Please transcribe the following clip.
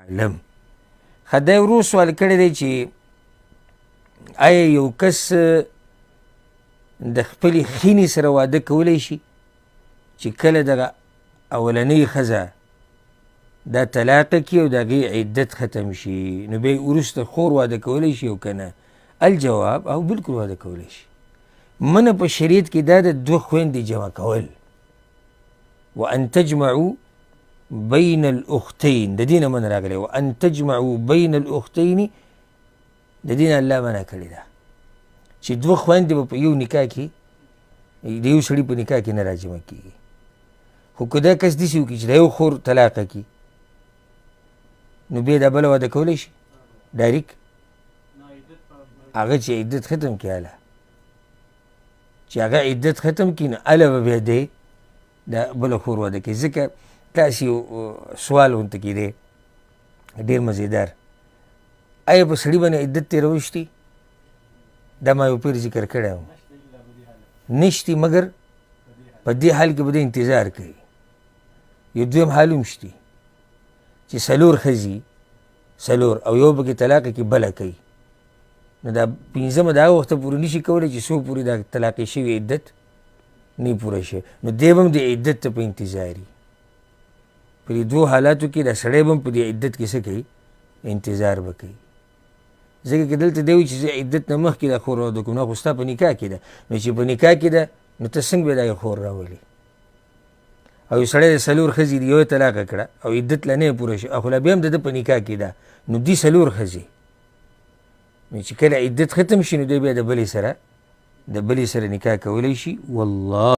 اعلم. ښه، دا ورو سوال کړی دی چې آیا یو کس د خپلې خینې سره واده کولی شي چې کله دغه اولنۍ ښځه دا طلاق کړي او د هغې عدت ختم شي، نو بیا یې وروسته خور واده کولی شي او که نه؟ الجواب، او بالکل واده کولی شي. منه په شریعت کې دا د دوه خویندې جمع کول، وان تجمعوا بین الاختین، د دې نه منه راغلی، وان تجمعوا بین الاختین، د دې نه الله منع کړې ده چې دوه خویندې به په یو نکاح کې د یو سړي په نکاح کې نه راجمع کېږي. خو که دا کس داسې وکړي چې د یو خور طلاقه کړي، نو بیا دا بله واده کولی شي ډایرک، هغه چې عدت ختم کړي، هله چې هغه عدت ختم کړي نو هله به بیا دی دا بله خور واده کوي. ځکه تاسې یو سوال غونته کې دی ډېر مزیدار، آیا په سړي باندې عدت تېرول شتي؟ دا ما یو پیر ذکر کړی و، نشتي، مګر په دې حال کې به دی انتظار کوي. یو دویم حال هم شتي چې څلور ښځې، څلور او یو پکې طلاقه کې بله کوي، نو دا پنځمه د هغه وخته پورې نشي کولی چې څو پورې دا طلاقې شوي عدت نه پوره شي، نو دی به هم د عدت ته په انتظار وي. په دې دوو حالاتو کې دا سړی به هم په دې عدت کې څه کوي؟ انتظار به کوي. ځکه که دلته دی وایي چې زه عدت نه مخکې دا خور راوده کوم، نه خو ستا په نکاح کې ده، نو چې په نکاح کې ده نو ته څنګه به دا خور راولې؟ او یو سړی د څلور ښځې دي، یو یې طلاقه کړه او عدت لا نه یې پوره شو، خو لا بیا هم د ده په نکاح کې ده، نو دي څلور ښځې، نو چې کله عدت ختم شي نو دی بیا د بلې سره نکاح کولی شي. والله.